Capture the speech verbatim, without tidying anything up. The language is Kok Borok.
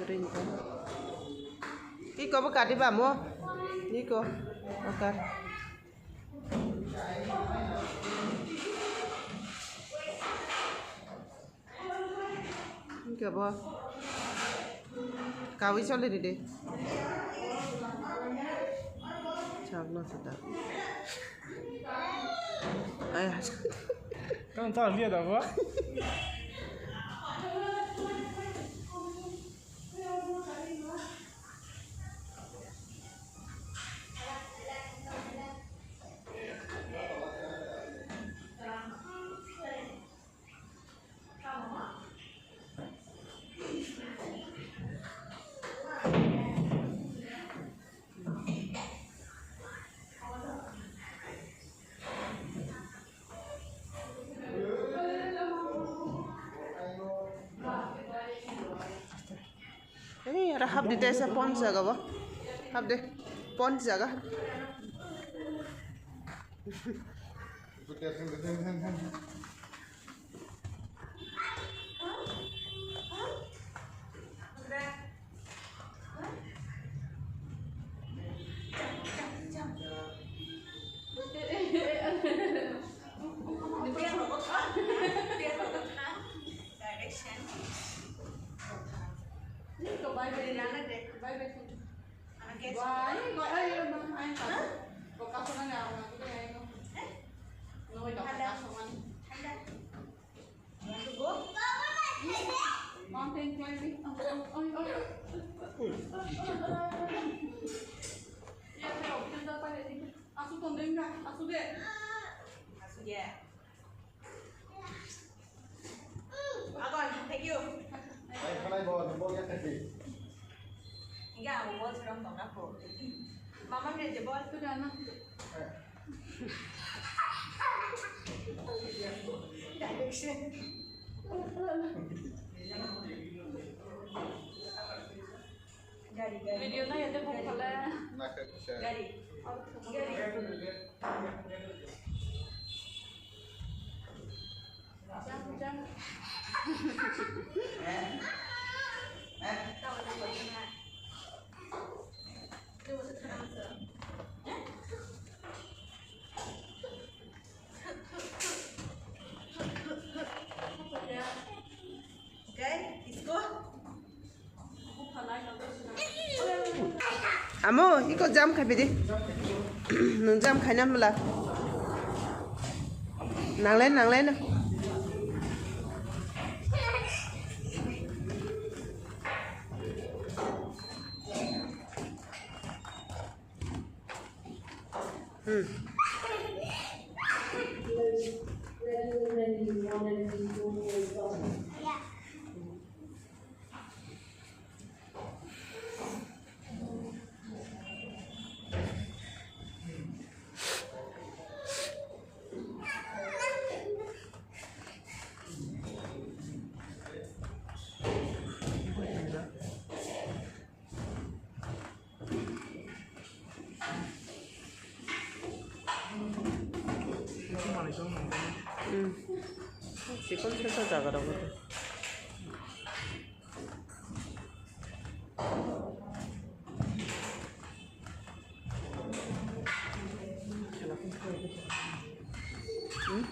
Ringo. Iko bo kati ba mo? Iko. Okar. Iko bo. Kawi choli ride. Chakno sita. Ay. Kang ta liya da ba? Ei, aro hapdi tei se pon jaga bo. Hapdi. Pon jaga. Direction. Bye bye. Bye bye. Bye bye. Ay, ay, ay, ay, ay. Bo kasonani ang nang khe ay no. Noi da kasonani. Mountain climbing. Ay, ay, ay. Ya, pero, pinta pa de. Asu tondeng ka, asu de. Asu de. Agon, thank you. Ay, khanai bo, bo ya kasi. Enggak, aku bol serem banget, Bu. Mama ni aja bol. Sudah, anak. Direction. Gari, gari. Video na yate phone khala. Gari. Gari. Amo, iko jam khai pidi. Nung jam khai na mla. Nanglai, nanglai na. Hmm. Hmm. Chikon se ta jaga rok. Hmm?